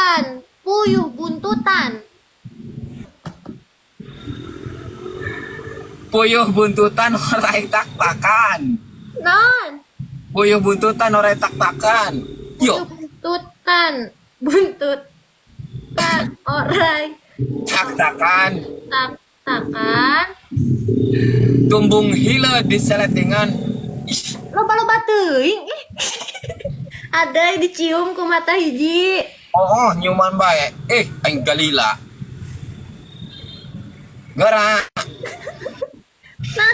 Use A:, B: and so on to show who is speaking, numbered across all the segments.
A: Tak-takan, puyuh buntutan.
B: Puyuh buntutan orai tak-takan.
A: Non.
B: Puyuh buntutan orai tak-takan.
A: Puyuh
B: Yo,
A: buntutan, buntutan orai
B: tak-takan.
A: tak-takan.
B: Tumbung hileud di seletingan. Ih,
A: Loba-loba teuing ih. Ada yang dicium ku mata hiji.
B: oh, nyiuman bae. Eh, aing galila. Gerak.
A: Nah.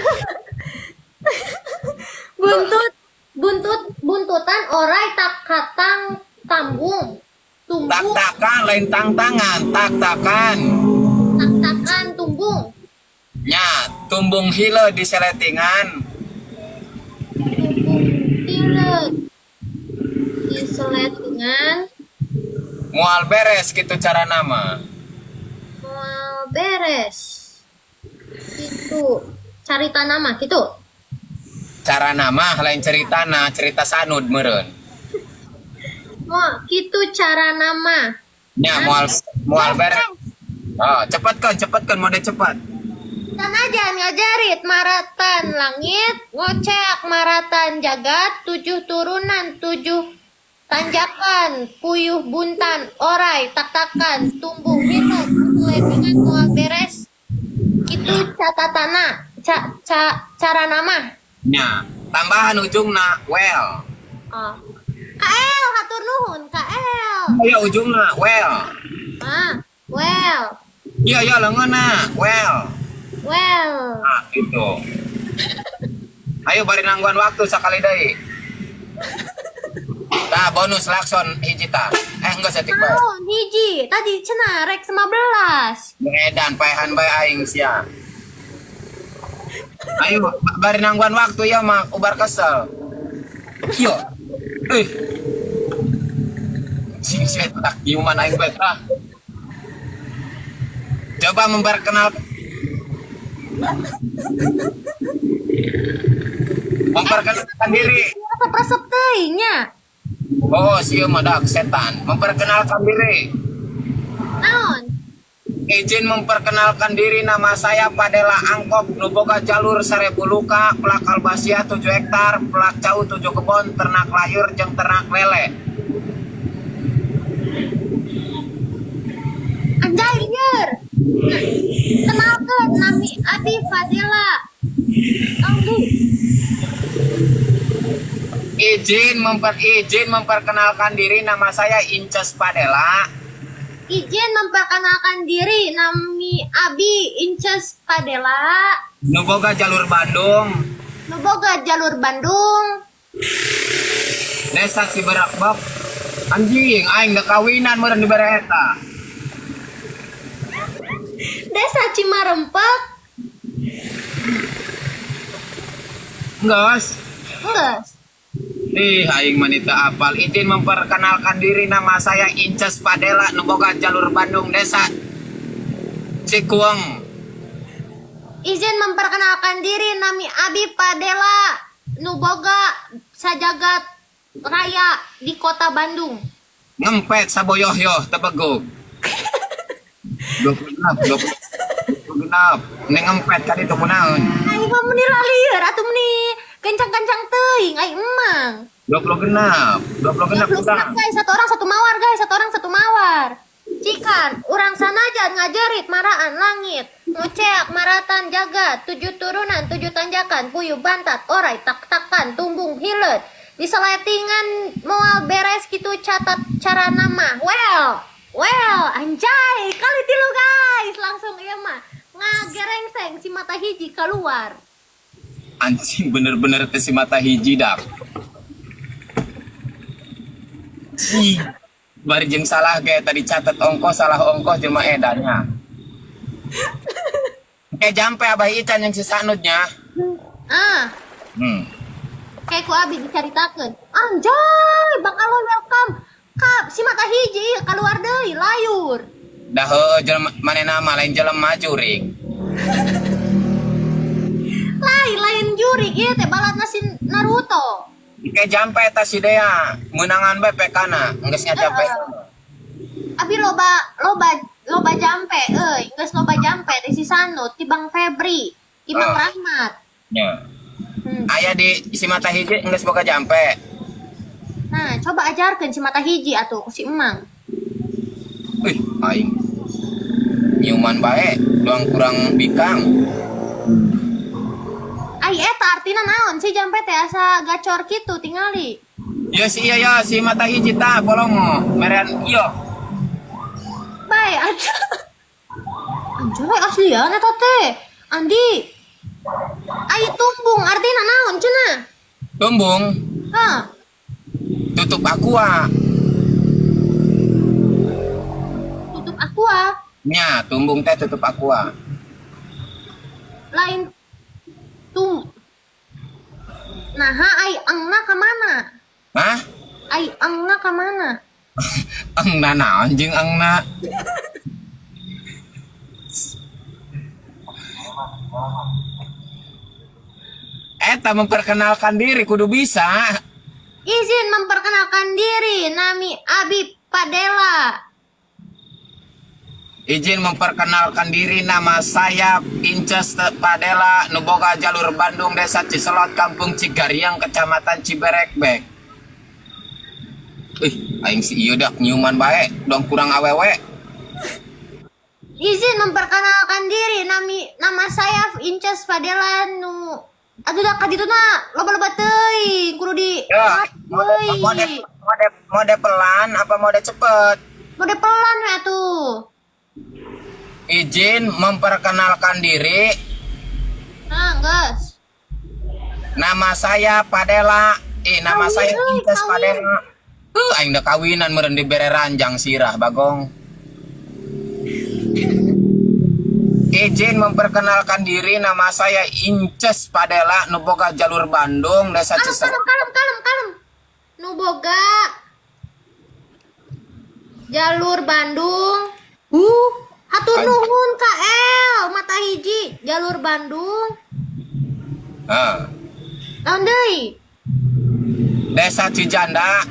A: Buntut buntut buntutan orai tak katang tambung. Tumbung
B: Tak-takan lain tang-tangan, tak-takan.
A: tak-takan tumbung.
B: Nya, tumbung hileud di seletingan.
A: Tumbung hileud di seletingan.
B: Moal beres gitu cara nama.
A: Moal beres. Itu carita nama gitu.
B: Cara nama lain ceritana, cerita sanud meureun.
A: Moal gitu cara nama.
B: Nya moal moal beres. Oh, cepatkan, cepatkan, mode cepat.
A: Sanajan ngajarit maratan langit, ngocek maratan jagat, tujuh turunan, tujuh tanjakan, puyuh buntan, orai, taktakan, tumbuh hileud, seletingan moal beres. Itu catatana, ca, ca, cara nama.
B: Nya, tambahan ujungna well.
A: Oh. KL, hatur nuhun, KL.
B: Iya ujungna well.
A: Ah, well,
B: Iya iya leungeunna well.
A: Well.
B: Nah, gitu. Ayo bari nangguan waktu sakali deui. Tah bonus lakson hiji tah. Eh enggak setik bae.
A: Naon hiji, tadi cenah rek 15.
B: Edan paehan bae aing sia. Ayo bari nangguan waktu ya mah ubar kesel. Yo. Eh. Sing setak nyiuman aing bae tah. Coba memperkenalkan diri.
A: Resep-resep teuing nya.
B: Oh, sieu mah dak setan. Memperkenalkan diri.
A: Naon?
B: Izin memperkenalkan diri, nama saya Padela Angkok, nu boga jalur 1000 luka, pelak albasia 7 hektar, pelak cau 7 kebon, ternak layur jeung ternak lele.
A: Anjay lieur. Nah, kenalkeun nami Abi Fadela. Anggu.
B: Izin memperkenalkan diri, nama saya Inces Padela.
A: Izin memperkenalkan diri, nami Abi Inces Padela.
B: Nu boga jalur Bandung,
A: Nu boga jalur Bandung.
B: Desa Ciberakbek. Anjing, aing dek kawinan meureun dibere eta.
A: Desa Cimarempek.
B: Geus.
A: Geus.
B: Ih, aing mah teu apal. Izin memperkenalkan diri, nama saya Inces Padela, nu boga jalur Bandung, Desa Cikuang.
A: Izin memperkenalkan diri, nami Abi Padela, nu boga sajagat raya di kota Bandung.
B: Ngempet saboyoh-yoh tebegug. 26, 26. Neng ngempet kan itu kunaon?
A: Aing mah meni lalieur atuh meni kencang-kencang teuing aing emang.
B: 20 genap, 20 genap
A: 20 genap
B: udah.
A: Guys, satu orang satu mawar guys, satu orang satu mawar. Cikan, urang sanajan ngajarit maraan langit, ngoceak maratan jagat, tujuh turunan, tujuh tanjakan, puyuh bantat, orai tak-takan, tumbung hileud, di seletingan moal beres gitu catat cara nama. Well, well, anjay, kali tilu guys, langsung ieu mah ngagerengseng si mata hiji keluar.
B: Anjing bener-bener teh si mata hiji dak. Ih, bari jeung salah ge tadi catat ongkoh salah ongkoh jelema edannya. Kayak jampe Abah Ican yang si Sanudnya.
A: Ah. Kayak ku abi dicaritakeun. Anjay, Bang Aloy welcome. Ka si mata hiji keluar deui layur.
B: Dah heueuh jelema manehna mah lain jelema jurig.
A: Lain lain jurig ieu teh balatna si Naruto.
B: Kayak jampe eta si Dea, meunangan bae PK-na, geus ngajampe.
A: Heeh. loba loba loba jampe euy, geus loba jampe ti si Sanut, ti Bang Febri, ti Mang
B: Oh.
A: Rahmat.
B: Nya. Aya di si mata hiji geus boga jampe.
A: Nah, coba ajarkeun si mata hiji atuh ku si Emang.
B: Ih, aing. Nyiuman bae, doang kurang bikang.
A: Ai eta artina naon sih jampe teh asa gacor kitu tingali?
B: Ya si iya ya si mata hiji tah polongo, meren iyo.
A: Bae aja. Anjay, aslian eta teh. Andi. Ai tumbung artina naon cenah?
B: Tumbung,
A: Hah?
B: Tutup aqua.
A: Tutup aqua.
B: Nya, tumbung teh tutup aqua.
A: Lain tum. Nah, ai engna ka mana?
B: Hah?
A: Ai engna ka mana?
B: Engna naon jeung engna? Eta memperkenalkan diri kudu bisa.
A: Izin memperkenalkan diri, nami Abi Padela.
B: Izin memperkenalkan diri, nama saya Inces Padela, Nuboga Jalur Bandung, Desa Ciselot, Kampung Cigariang, Kecamatan Ciberekbek. Ih, aing si ieu dak nyiuman bae, dong kurang awewe.
A: Izin memperkenalkan diri, nama saya Inces Fadela nu. Aduh, dah ka dituna loba-loba teuing kudu di
B: Ya, mode, mode, mode, mode pelan apa mode cepet?
A: Mode pelan we atuh.
B: Izin memperkenalkan diri,
A: Nah, geus.
B: Nama saya Padela. Eh, nama
A: Kawin,
B: saya
A: euy,
B: Inces
A: kawin.
B: Padela. Aing da kawinan meureun dibere ranjang sirah bagong. Izin memperkenalkan diri, nama saya Inces Padela, nu boga jalur Bandung, Desa
A: Kalem,
B: Ciselot.
A: Kalem, kalem, kalem, kalem. Nu boga jalur Bandung. Hatur nuhun KL mata hiji jalur Bandung.
B: Ah.
A: Naon deui?
B: Desa Cijanda.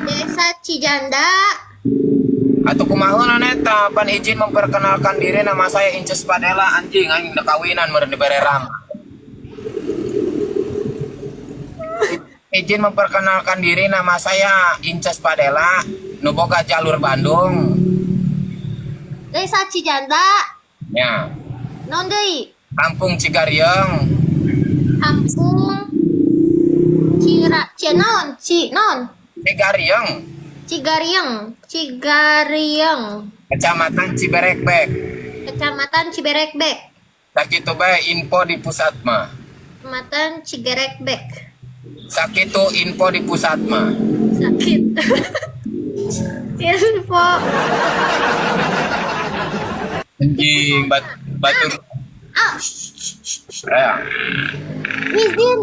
A: Desa Cijanda.
B: Atau kumaha eta pan izin memperkenalkan diri, nama saya Inces Padela, anjing, aing da kawinan meureun dibere ram. Izin memperkenalkan diri, nama saya Inces Padela, nu boga jalur Bandung.
A: Desa Cijanda.
B: Ya.
A: Naon deui?
B: Kampung Cigariang.
A: Kampung Cira Ci naon? Ci naon?
B: Cigariang.
A: Cigariang, Cigariang.
B: Kecamatan Ciberekbek.
A: Kecamatan Ciberekbek.
B: Sakitu bae info di pusat mah.
A: Kecamatan Cigerekbek.
B: Sakitu info di pusat mah.
A: Sakit. Info.
B: Anjing batur.
A: Ah, shh, shh, shh, shh.
B: Ya.
A: Izin,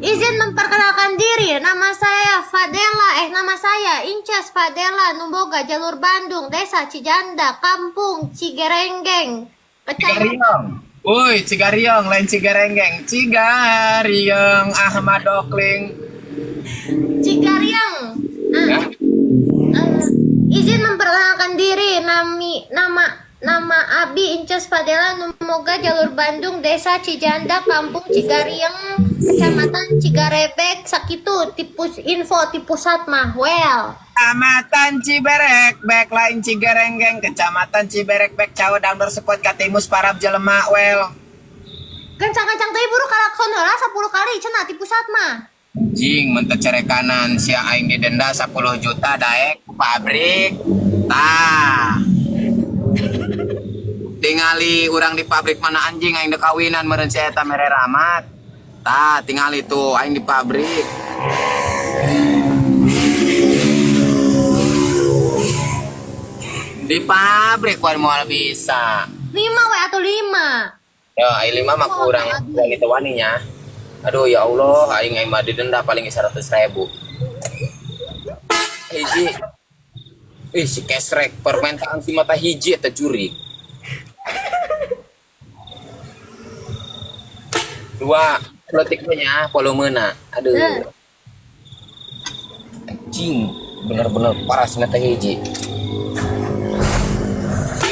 A: izin memperkenalkan diri. Nama saya Fadela, eh, nama saya Inces Fadela Numboga Jalur Bandung, Desa Cijanda, Kampung Cigerenggeng, Kecamatan
B: Cigariang. Woi, Cigariang lain Cigerenggeng. Cigariang Ahmad Dokling.
A: Cigariang. Ah,
B: Ya.
A: Izin memperkenalkan diri, nami nama nama Abi Inces Fadela Numoga Jalur Bandung, Desa Cijanda, Kampung Cigariang, Kecamatan Cigarebek, sakitu tipus info ti pusat mah, well.
B: Kecamatan Ciberekbek lain Cigerenggeng, Kecamatan Ciberekbek cau dangdor sepot katimus parab jelema, well.
A: Kencang-kencang teuing buru kalakson heula 10 kali cenah ti pusat mah.
B: Anjing, mun teu cerekanan sia aing didenda 10 juta daek ku pabrik. Tah. Tingali urang di pabrik mana, anjing, aing dek kawinan meureun si eta mere ramat. Tah, tingali tuh aing di pabrik. Di pabrik war moal bisa.
A: 5 we atuh, 5.
B: Ya, aing 5 mah kurang kurang itu waninya. Aduh ya Allah, aing aing mah didenda paling 100 ribu. Hiji. Ih, si kesrek permintaan si mata hiji eta juri. Dua, letik nya volumena. Aduh. Anjing, bener-bener parah si mata hiji.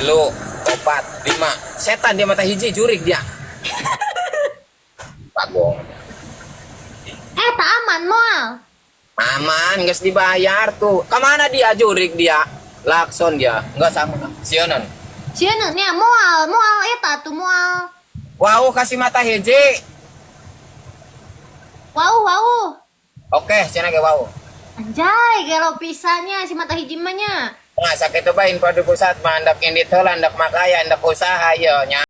B: Tilu, opat, lima. Setan dia mata hiji jurig dia. Bagong.
A: Eh, tak aman moal.
B: Aman, geus dibayar tuh. Kemana dia jurig dia? Lakson dia. Enggak sama. Sionon.
A: Sieun nya moal, moal eta tuh moal.
B: Wow, kasih mata hiji.
A: Wow, wow.
B: Oke, cenah ge wow.
A: Anjay, gelo pisannya si mata hiji mah nya.
B: Nah, sakitu bae info di pusat mah hendak indit heula, hendak makaya, hendak usaha ye nya.